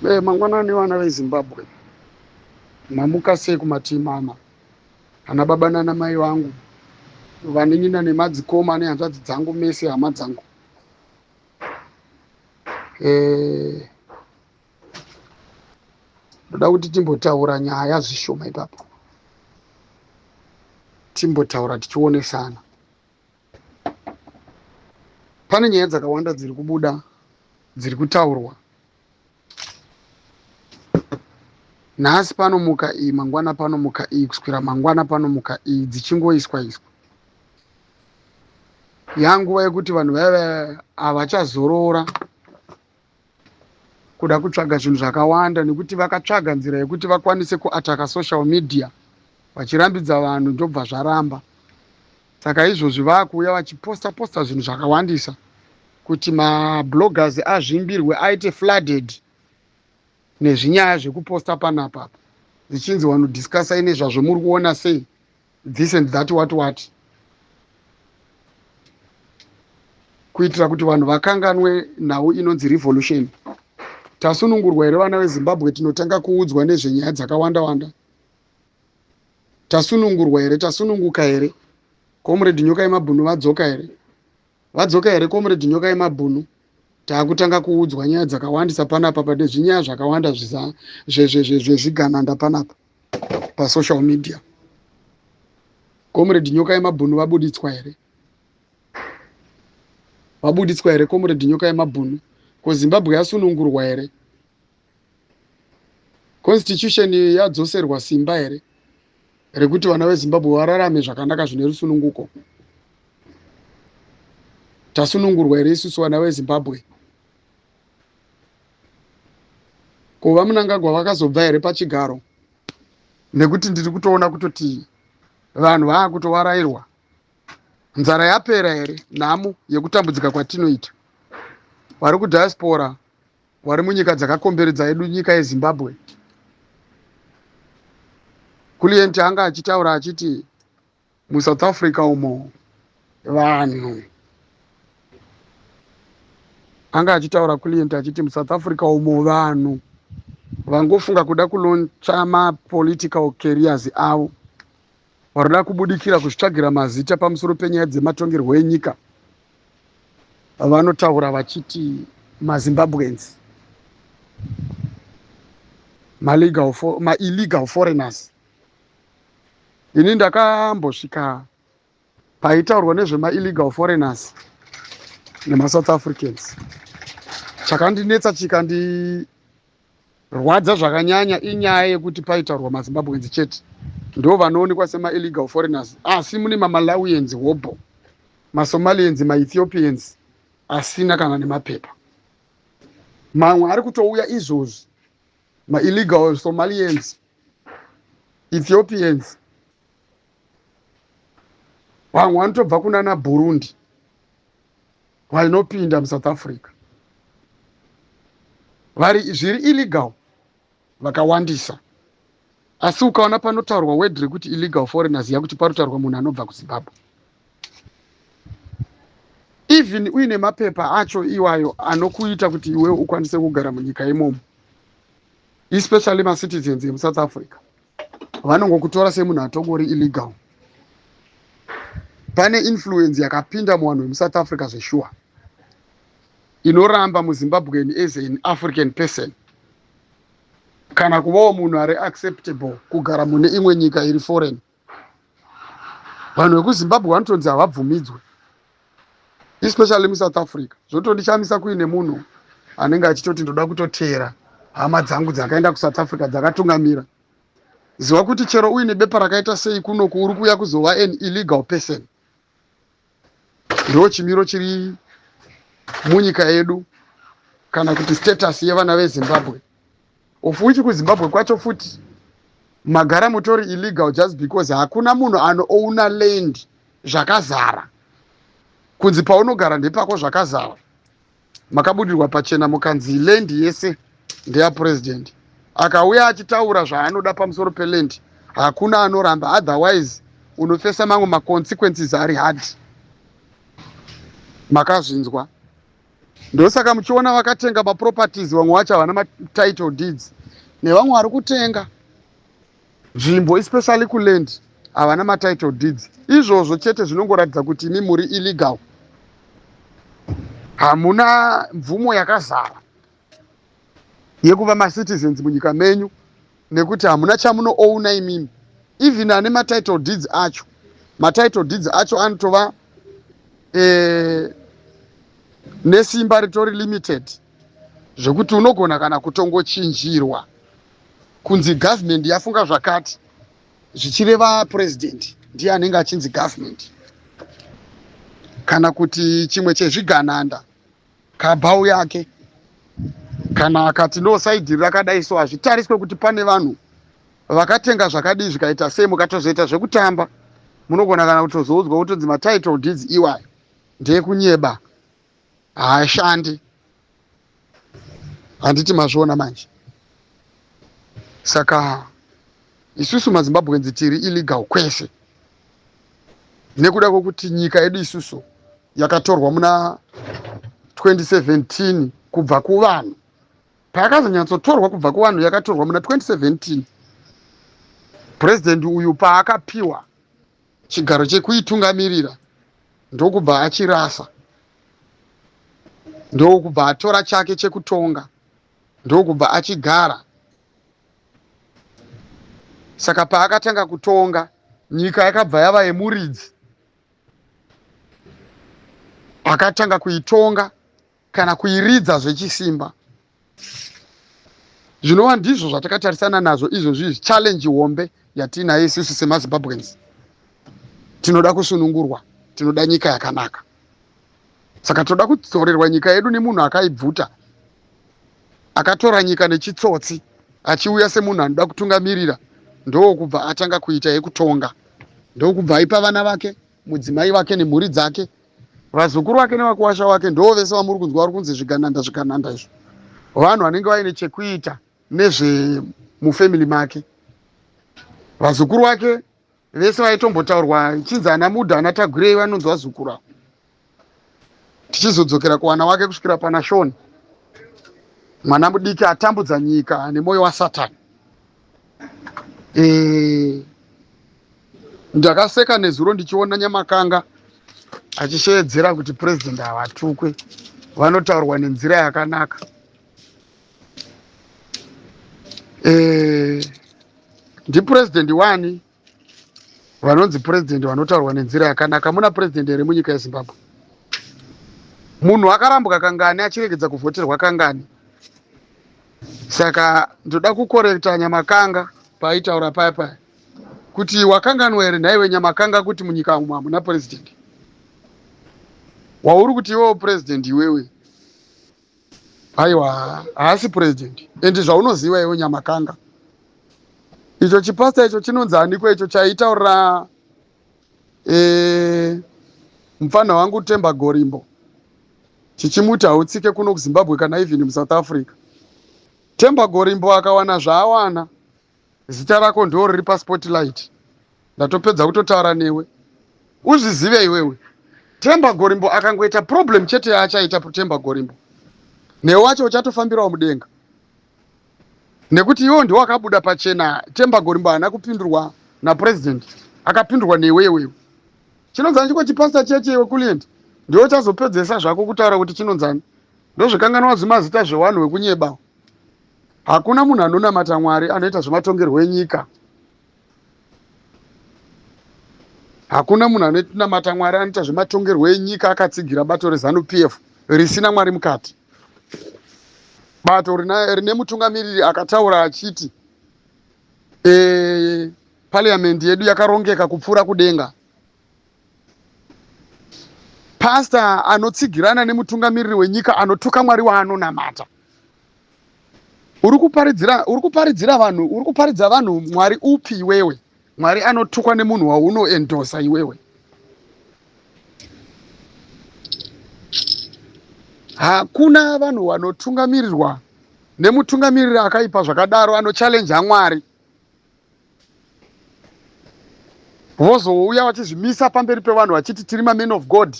Mangwanani vana veZimbabwe, mamuka sei kumatii mana ana baba nana mai vangu, vanin'ina nemadzikoma nehanzvadzi dzangu mese hama dzangu. Ndoda kuti timbotaura nyaya zvishoma ipapo, timbotaura tichionesana. Pane nyaya dzakawanda dziri kubuda dziri kutaurwa nhasi panomuka iyi, mangwana panomuka iyi, kuswera mangwana panomuka iyi, dzichingoiswa iswa. Yanguva yekuti vanhu vaiva havachazorora kuda kutsvaga zvinhu zvakawanda, nekuti vakatsvaga nzira yekuti vakwanise kuataka social media vachirambidza vanhu, ndobva zvaramba. Saka izvozvi vakuuya vachiposta posta zvinhu zvakawandisa kuti mabloggers azvimbirwe aite flooded nezvinyaya zvekuposta panapa apa, zvichinzi vanodiscussa nezvazvo, muri kuona sei, this and that, what what, kuitira kuti vanhu vakanganwe nhau inonzi revolution. Tasunungurwa here vana veZimbabwe? Tinotanga kuudzwa nezvenyaya dzakawanda wanda. Tasunungurwa here? Tasununguka here? Comrade Nyoka yemabhunu vadzoka here? Vadzoka here Comrade Nyoka yemabhunu? Taakutanga kuudzwa nyaya dzakawandisa panapa, pane zvinyaya zvakawanda zvezvigananda panapa pasocial media. Comrade Nyoka yemabhunu vabuditswa here? Vabuditswa here Comrade Nyoka yemabhunu? Ko Zimbabwe yasunungurwa here? Constitution yadzoserwa simba here rekuti vana veZimbabwe vararame zvakanaka zvine rusununguko? Tasunungurwa here isusu vana veZimbabwe? Ko VaMnangagwa vakazobva here pachigaro? Nekuti ndiri kutoona kutoti vanhu vaakutovarairwa. Nzara yapera here? Nhamo yekutambudzika kwatinoita vari kudiaspora, vari munyika dzakakomberedza yedu nyika yeZimbabwe. Kulient anga achitaura achiti muSouth Africa umo vanhu, anga achitaura Kulient achiti muSouth Africa umo vanhu vangofunga kuda kulauncha mapolitical careers avo, varoda kubudikira kuzvitsvagira mazita pamusoro penyaya dzematongerwo enyika, vanotaura vachiti maZimbabweans maillegal foreigners. Ini ndakambosvika paitaurwa nezvemaillegal foreigners nemaSouth Africans. Chakandinetsa, chikandirwadza zvakanyanya, inyaya yekuti paitaurwa maZimbabweans chete ndo vanoonekwa semaillegal foreigners, asi mune maMalawians hobho, maSomalians, maEthiopians asina kana nemapepa. Mamwe ari kutouya izvozvi maillegal Somalians, Ethiopians, vamwe vanotobva kunana Burundi vainopinda muSouth Africa vari zviri illegal vakawandisa. Asi ukaona panotaurwa word rekuti illegal foreigners, yakuti panotaurwa munhu anobva kuZimbabwe, even uine mapepa acho iwayo anokuita kuti iwewe ukwanise kugara munyika imomo, especially macitizens emuSouth Africa vanongokutora semunhu atongori illegal. Pane influence yakapinda muvanhu vemuSouth Africa zveshuwa inoramba muZimbabwean as an African person kana kuvawo munhu ari acceptable kugara mune imwe nyika iri foreign. Vanhu vekuZimbabwe vanotonzi havabvumidzwe, especially muSouth Africa. Zvotondishamisa kuine munhu anenge achitoti ndoda kutoteera hama dzangu dzakaenda kuSouth Africa dzakatungamira. Ziva kuti chero uine bepa rakaita sei kunoku, uri kuuya kuzova an illegal person. Ndo chimiro chiri munyika yedu kana kuti status yevana veZimbabwe, of which kuZimbabwe kwacho futi magara mutori illegal just because hakuna munhu anoowna land zvakazara, kunzi paunogara ndepako zvakazara. Makabudirwa pachena mukanzi land yese ndeyapresident. Akauya achitaura zvaanoda pamusoro peland, hakuna anoramba, otherwise unofesa mamwe maconsequences ari hard. Makazvinzwa. Ndosaka muchiona vakatenga maproperties, vamwe vacho havana matitle deeds, nevamwe vari kutenga nzvimbo, especially kuland, havana matitle deeds. Izvozvo chete zvinongoratidza kuti imi muri illegal, hamuna mvumo yakazara yekuva macitizens munyika menyu, nekuti hamuna chamunoowna imimi. Even ane matitle deeds acho, matitle deeds acho anotova nesimba ritori limited, zvekuti unogona kana kutongochinjirwa kunzi government yafunga zvakati, zvichireva president ndiye anenge achinzi government, kana kuti chimwe chezvigananda kabhau yake, kana akati no, side rakadai. So hazvitariswe kuti pane vanhu vakatenga zvakadii, zvikaita sei. Mukatozoita zvekutamba, munogona kana kutozoudzwa kutonzi matitle deeds iwayo ndeyekunyeba, haashandi. Handiti mazviona manje? Saka isusu maZimbabweans tiri illegal kwese, nekuda kwekuti nyika yedu isusu yakatorwa muna 2017 kubva kuvanhu. Payakazonyatsotorwa kubva kuvanhu, yakatorwa muna 2017, purezidendi uyu paakapiwa chigaro chekuitungamirira, ndokubva achirasa, ndokubva atora chake chekutonga, ndokubva achigara. Saka paakatanga kutonga, nyika yakabva yava yemuridzi akatanga kuitonga kana kuiridza zvechisimba, zvinova ndizvo zvatakatarisana nazvo izvozvi izvi. Challenge hombe yatinayo isusu semaZimbabweans, tinoda kusunungurwa, tinoda nyika yakanaka. Saka toda kudzorerwa nyika yedu nemunhu akaibvuta, akatora nyika nechitsotsi, achiuya semunhu anoda kutungamirira, ndokubva atanga kuita yekutonga, ndokubva aipa vana vake, mudzimai wake nemhuri dzake, vazukuru vake nevakuwasha wake. Ndo vese vamuri kunzwa vari kunzi zvigananda. Zvigananda izvo vanhu vanenge vaine chekuita nezvemufamily make. Vazukuru vake vese vaitombotaurwa ichinzi ana Mudha, ana Tagwirei, vanonzi vazukuru avo. Tichizodzokera kuwana wake kusvikira pana Shoni, mwana mudiki atambudza nyika nemwoyo waSatani. Ndakaseka nezuro ndichiona Nyamakanga achisheedzera kuti purezidendi havatukwe, vanotaurwa nenzira yakanaka. Ndipurezidendi wani vanonzi purezidendi vanotaurwa nenzira yakanaka? Muna purezidendi here munyika yeZimbabwe? Munhu akarambwa kangani, achiregedza kuvhoterwa kangani? Saka ndoda kucorrecta Nyamakanga paaitaura paya paya kuti wakanganwa here nhaiwe Nyamakanga kuti munyika umu hamuna purezidendi? Wauri kuti iwewo purezidendi iwewe, aiwa, haasi purezidendi. Endi zvaunoziva iwe Nyamakanga, icho chipasta icho chinonzi aniko, icho chaitaurira mufana wangu Temba Gorimbo, chichimuti hautsike kuno kuZimbabwe kana even muSouth Africa. Temba Gorimbo akawana zvaawana, zita rako ndo riri paspotlight. Ndatopedza kutotaura newe, uzvizive iwewe. Temba Gorimbo akangoita problem chete yaachaita Temba Gorimbo, newe wacho uchatofambirawo mudenga, nekuti iwewo ndiwo akabuda pachena. Temba Gorimbo haana kupindurwa napurezidendi, akapindurwa newe iwewe. Chinonzani chiko chipasta cheche iwe Kulient, ndiwe uchazopedzesa zvako kutaura kuti chinonzani. Ndozvikanganwa zvimazita zvevanhu vekunyeba. Hakuna munhu anonamata Mwari anoita zvematongerwo enyika. Hakuna munhu anonamata Mwari anoita zvematongerwo enyika akatsigira bato reZANU PF risina Mwari mukati, bato rine mutungamiriri akataura achiti parliament yedu yakarongeka kupfuura kudenga. Pasta anotsigirana nemutungamiriri wenyika anotuka Mwari waanonamata. Uri kuparidzira vanhu, uri kuparidza vanhu Mwari upi iwewe? Mwari anotukwa nemunhu waunoendorsa iwewe? Hakuna vanhu vanotungamirirwa nemutungamiriri akaipa zvakadaro, anochallenge Mwari, vozouya vachizvimisa pamberi pevanhu vachiti tiri mamen of God.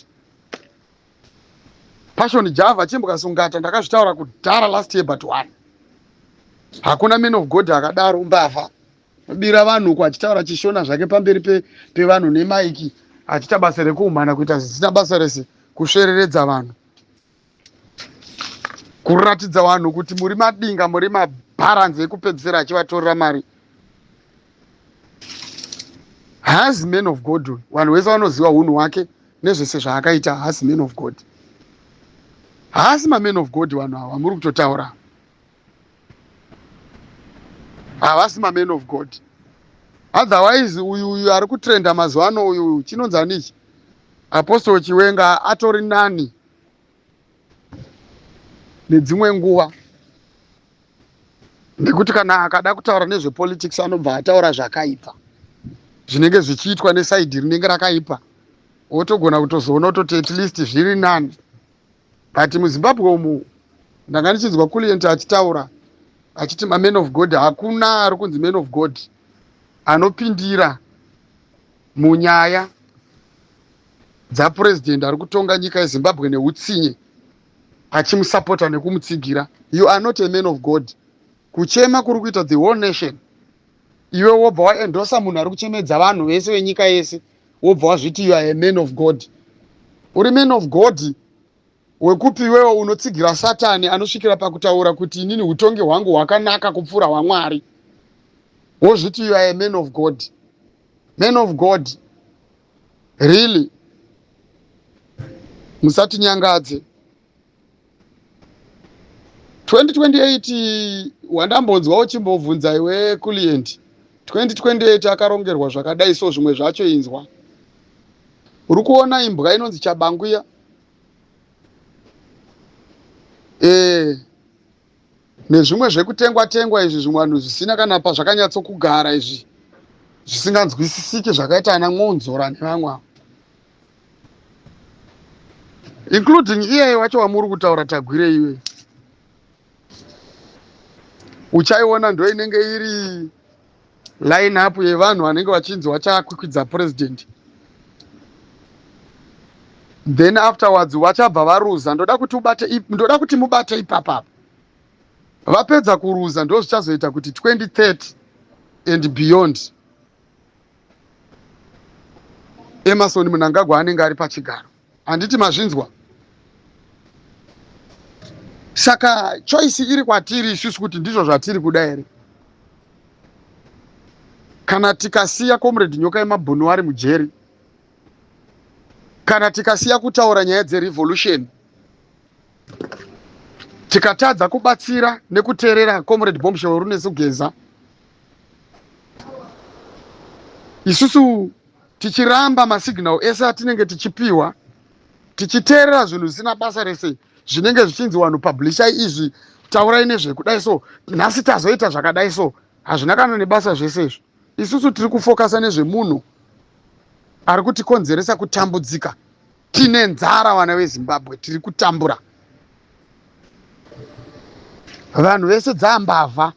Passion Java chimbwasungata, ndakazvitaura kudhara last year but one. Hakuna man of God akadaro, mbavha bira vanhu uko achitaura chishona zvake pamberi pevanhu nemaiki, achiita basa rekuumhana, kuita zvisina basa rese, kusvereredza vanhu, kuratidza vanhu kuti muri madinga, muri mabharanzi ekupedzisira, achivatorera mari. Haasi man of God. Vanhu vese vanoziva unhu hwake nezvese zvaakaita. Haasi man of God, haasi maman of God. Vanhu ava muri kutotaura havasi maman of God. Otherwise uyu ari kutrenda mazuva ano, uyu chinonzi anichi, Apostle Chiwenga, atori nani nedzimwe nguva, nekuti kana akada kutaura nezvepolitics anobva ataura zvakaipa zvinenge zvichiitwa neside rinenge rakaipa, wotogona kutozoona kutoti at least zviri nani. But muZimbabwe umu ndanga ndichinzwa Kulient achitaura achiti maman of God, hakuna ari kunzi man of God anopindira munyaya dzapurezidendi ari kutonga nyika yeZimbabwe neutsinye, achimusapota nekumutsigira. You are not a man of God. Kuchema kuri kuita the whole nation, iwe wobva waendosa munhu ari kuchemedza vanhu vese venyika yese, wobva wazviti you are a man of God. Uri man of God wekupi iwewo unotsigira Satani anosvikira pakutaura kuti inini utongi hwangu hwakanaka kupfuura hwaMwari, wozviti you are a man of God? Man of God, really? Musatinyangadze. 2028 wandambonzwa uchimbobvunza iwe Kulient, 2028 akarongerwa zvakadai. So zvimwe zvacho inzwa, uri kuona imbwa inonzi Chabanguya nezvimwe zvekutengwa tengwa izvi, zvimwe vanhu zvisina kana pazvakanyatsokugara izvi, zvisinganzwisisiki, zvakaita ana Mwonzora nevamwe avo, including iyeye wacho wamuri kutaura, Tagwire. Iwe uchaiona ndo inenge iri line up yevanhu vanenge vachinzi vachakwikwidza president, then afterwards vachabva varuza. Ndoda kuti ubate, ndoda kuti mubate ipapapa. Vapedza kuruza, ndo zvichazoita kuti 2030 and beyond Emmerson Mnangagwa anenge ari pachigaro. Handiti mazvinzwa? Saka choice iri kwatiri isusu kuti ndizvo zvatiri kuda here. Kana tikasiya Comrade Nyoka yemabhunu ari mujeri, kana tikasiya kutaura nyaya dzerevolution, tikatadza kubatsira nekuteerera Comrade Bombshell Runesu Geza, isusu tichiramba masignal ese atinenge tichipiwa, tichiteerera zvinhu zvisina basa rese zvinenge zvichinzi vanhu publishai izvi, taurai nezvekudai, so nhasi tazoita zvakadai, so hazvina kana nebasa zvese izvi. Isusu tiri kufokasa nezvemunhu ari kutikonzeresa kutambudzika. Tine nzara, vana veZimbabwe, tiri kutambura, vanhu vese dzambavha,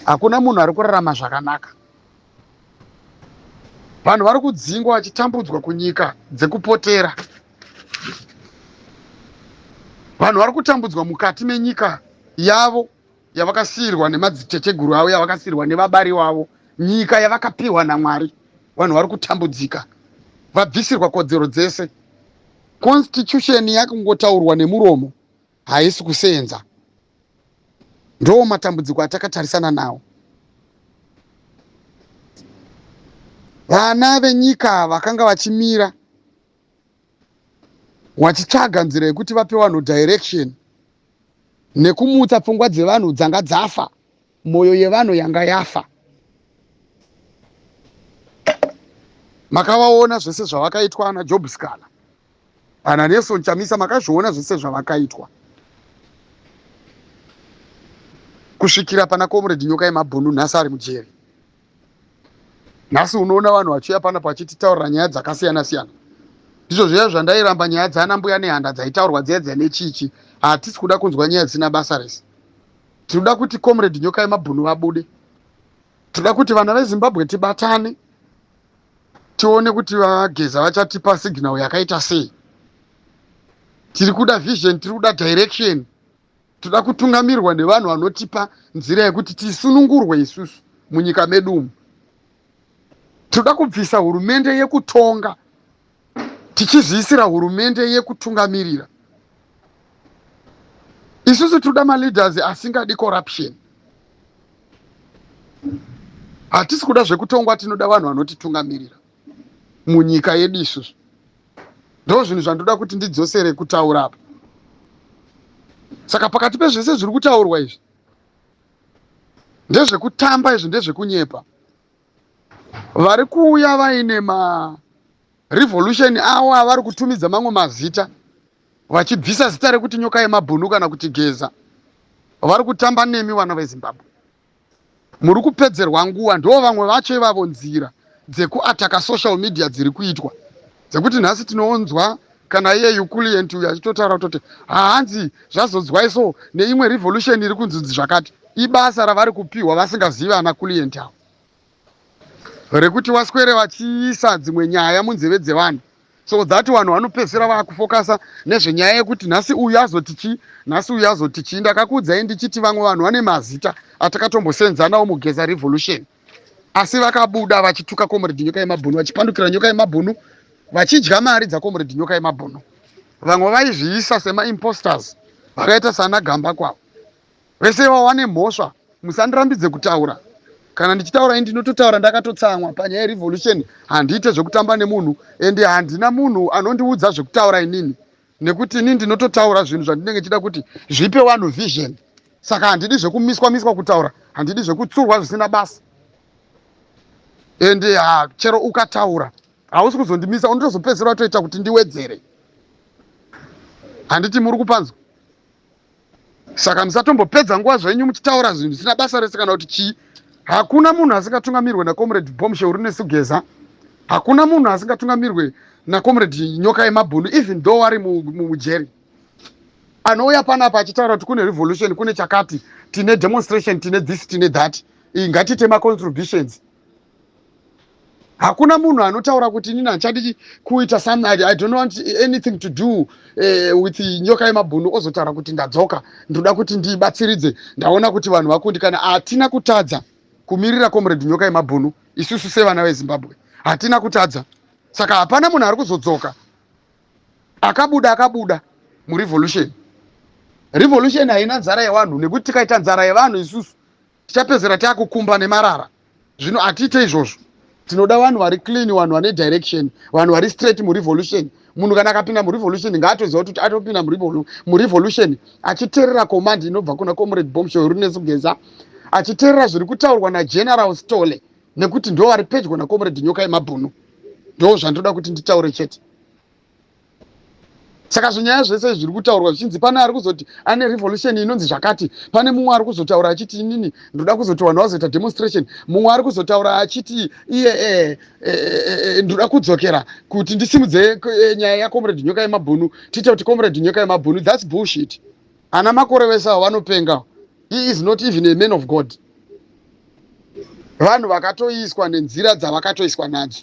hakuna munhu ari kurarama zvakanaka. Vanhu vari kudzingwa, vachitambudzwa kunyika dzekupotera. Vanhu vari kutambudzwa mukati menyika yavo yavakasiyirwa nemadziteteguru avo, yavakasiyirwa nevabari vavo, nyika yavakapiwa naMwari. Vanhu vari kutambudzika, vabvisirwa kodzero dzese. Constitution yakungotaurwa nemuromo, haisi kusenza. Ndo matambudziko atakatarisana nawo. Vana venyika vakanga vachimira vachitsvaga nzira yekuti vape vanhu direction nekumutsa pfungwa dzevanhu dzanga dzafa, mwoyo yevanhu yanga yafa. Makavaona zvese zvavakaitwa ana Job Sikhala, ana Nelson Chamisa, makazviona zvese zvavakaitwa kusvikira pana Comrade Nyoka yemabhunu, nhasi ari mujeri. Nhasi unoona vanhu vachiuya panapa vachititaurira nyaya dzakasiyana siyana. Ndizvo zviya zvandairamba, nyaya dzana Mbuya Nehanda dzaitaurwa dziya dziya nechichi. Hatisi kuda kunzwa nyaya dzisina basa rese. Tinoda kuti Comrade Nyoka yemabhunu vabude. Tinoda kuti vana veZimbabwe tibatane, tione kuti vaGeza vachatipa signal yakaita sei. Tiri kuda vision, tiri kuda direction. Toda kutungamirwa nevanhu vanotipa nzira yekuti tisunungurwe isusu munyika medu umu. Toda kubvisa hurumende yekutonga tichizviisira hurumende yekutungamirira. Isusu tinoda maleaders asingadi corruption. Hatisi kuda zvekutongwa, tinoda vanhu vanotitungamirira munyika yedu isusu. Ndo zvinhu zvandoda kuti ndidzosere kutaura apa. Saka pakati pezvese zviri kutaurwa izvi ndezvekutamba, izvi ndezvekunyepa. Vari kuuya vaine marevolution avo avari kutumidza mamwe mazita, vachibvisa zita rekuti Nyoka Yemabhunu kana kuti Geza. Vari kutamba nemi vana veZimbabwe, muri kupedzerwa nguva. Ndo vamwe vacho ivavo, nzira dzekuataka social media dziri kuitwa dzekuti nhasi tinoonzwa kana iye uClient uyu achitotaura kutoti haanzi zvazodzwai so neimwe revolution iri kunzi zvakati. Ibasa ravari kupiwa vasingazivi ana Client avo, rekuti vaswere vachiisa dzimwe nyaya munzeve dzevanhu, so that vanhu vanopedzisira vaakufokasa nezvenyaya yekuti nhasi uyu azoti chii, nhasi uyu azoti chii. Ndakakuudzai ndichiti vamwe vanhu vane mazita atakatombosenzanawo muGeza Revolution, asi vakabuda vachituka Comrade Nyoka Yemabhunu, vachipandukira Nyoka Yemabhunu, vachidya mari dzaComrade Nyoka Yemabhunu. Vamwe vaizviisa semaimposters vakaita sana Gamba kwavo. Vese ivavo vane mhosva, musandirambidze kutaura. Kana ndichitaura ini ndinototaura ndakatotsamwa. Panyaya yerevolution handiite zvekutamba nemunhu, ende handina munhu anondiudza zvekutaura inini, nekuti inini ndinototaura zvinhu zvandinenge chida kuti zvipe vanhu vision. Saka handidi zvekumiswa miswa kutaura, handidi zvekutsurwa zvisina basa. Ende ha, chero ukataura hausi kuzondimisa, unotozopedzisira watoita kuti ndiwedzere. Handiti muri kupanzwa? Saka musatombopedza nguva zvenyu muchitaura zvinhu zvisina basa rese kana kuti chii. Hakuna munhu asingatungamirwe naComrade Bombshell Rinesu Geza. Hakuna munhu asingatungamirwe naComrade Nyoka Yemabhunu, even though ari mujeri. Anouya panapa achitaura kuti kune revolution, kune chakati, tine demonstration, tine this, tine that, ngatiite macontributions. Hakuna munhu anotaura kuti inini handichadi kuita some, I don't want anything to do with Nyoka Yemabhunu, ozotaura kuti ndadzoka, ndoda kuti ndibatsiridze, ndaona kuti vanhu vakundikana. Hatina kutadza kumirira Comrade Nyoka Yemabhunu isusu sevana veZimbabwe, hatina kutadza. Saka hapana munhu ari kuzodzoka. Akabuda akabuda murevolution. Revolution haina nzara yevanhu, nekuti tikaita nzara yevanhu isusu tichapedzera taakukumba nemarara. Zvino hatiite izvozvo. Tinoda vanhu vari clean, vanhu vane direction, vanhu vari straight murevolution. Munhu kana akapinda murevolution ngaatoziva kuti atopinda murevolution achiteerera command inobva kuna Comrade Bombshell Rinesu Geza, achiteerera zviri kutaurwa naGeneral Stole, nekuti ndo vari pedyo naComrade Nyoka Yemabhunu. Ndo zvandoda kuti nditaure chete. Saka zvinyaya zvese zviri kutaurwa zvichinzi pane ari kuzoti ane revolution inonzi zvakati, pane mumwe ari kuzotaura achiti inini ndoda kuzoti vanhu vazoita demonstration, mumwe ari kuzotaura achiti iye ndoda kudzokera kuti ndisimudze nyaya yaComrade Nyoka Yemabhunu, tiite kuti Comrade Nyoka Yemabhunu. That's bullshit. Ana Makore vese avo vanopenga. He is not even a man of God. Vanhu vakatoiswa nenzira dzavakatoiswa nadzo.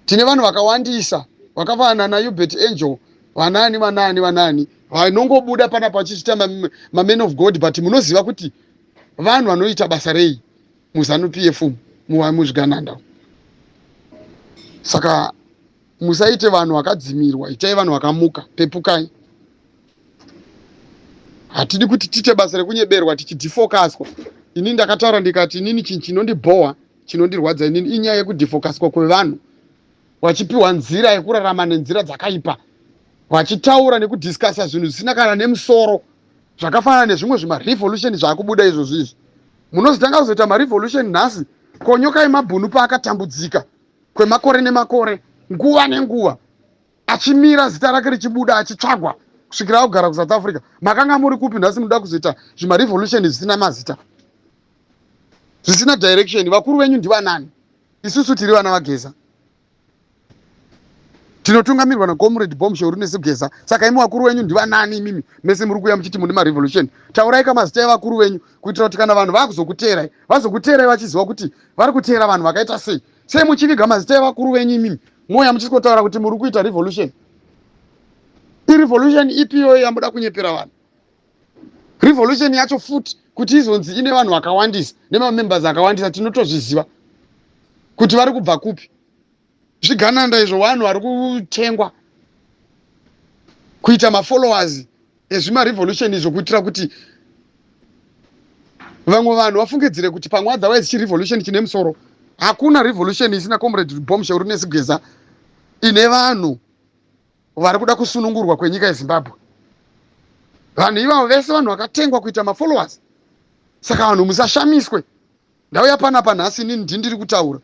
Tine vanhu vakawandisa vakafanana naUbert Angel, vanani vanani vanani vanongobuda panapa vachichiita maman of God, but munoziva kuti vanhu vanoita basa rei muZANU PF, muzvigananda. Saka musaite vanhu vakadzimirwa, itai vanhu vakamuka. Pepukai. Hatidi kuti tiite basa rekunyeberwa tichidhifokaswa. Inini ndakataura ndikati inini chinhu chinondibhowa, chinondirwadza inini, inyaya yekudhifokaswa kwevanhu vachipiwa nzira yekurarama nenzira dzakaipa, vachitaura nekudhiskasa zvinhu zvisina kana nemusoro, zvakafanana nezvimwe zvimarevolution zvaakubuda izvozvo izvi. Munozotanga kuzoita marevolution nhasi? Ko Nyoka Yemabhunu paakatambudzika kwemakore nemakore, nguva nenguva achimira, zita rake richibuda, achitsvagwa kusvikira akugara kuSouth Africa, makanga muri kupi? Nhasi munoda kuzoita zvimarevolution zvisina mazita, zvisina direction. Vakuru venyu ndivanani? Isusu tiri vana vaGeza, tinotungamirwa naComrade Bombshell Rinesu Geza. Saka imi vakuru venyu ndivanani? Imimi mese muri kuuya muchiti mune marevolution, taurai kamazita evakuru venyu, kuitira kuti kana vanhu vakuzokuteerai, vazokuteerai vachiziva kuti vari kuteera vanhu vakaita sei. Sei muchiviga mazita evakuru venyu imimi, moya muchisikotaura kuti muri kuita revolution? Irevolution ipi iyoyo yamuda kunyepera vanhu? Revolution yacho futi kuti izonzi ine vanhu vakawandisa nemamembers akawandisa, tinotozviziva kuti vari kubva kupi. Zvigananda izvo, vanhu vari kutengwa kuita mafollowers ezvimarevolution izvo, kuitira kuti vamwe vanhu vafungidzire kuti pamwe otherwise chirevolution chine musoro. Hakuna revolution isina Comrade Bombshell Runesigeza ine vanhu vari kuda kusunungurwa kwenyika yeZimbabwe. Vanhu ivavo vese vanhu vakatengwa kuita mafollowers. Saka vanhu musashamiswe ndauya panapa nhasi. Inini ndindiri kutaura,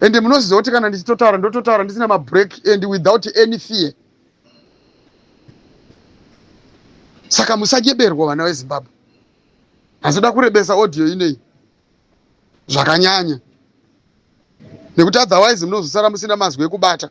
ende munoziva kuti kana ndichitotaura, ndototaura ndisina mabreak and without any fear. Saka musanyeberwa, vana veZimbabwe. Hazoda kurebesa audio inei zvakanyanya, nekuti otherwise munozosara musina mazwi ekubata.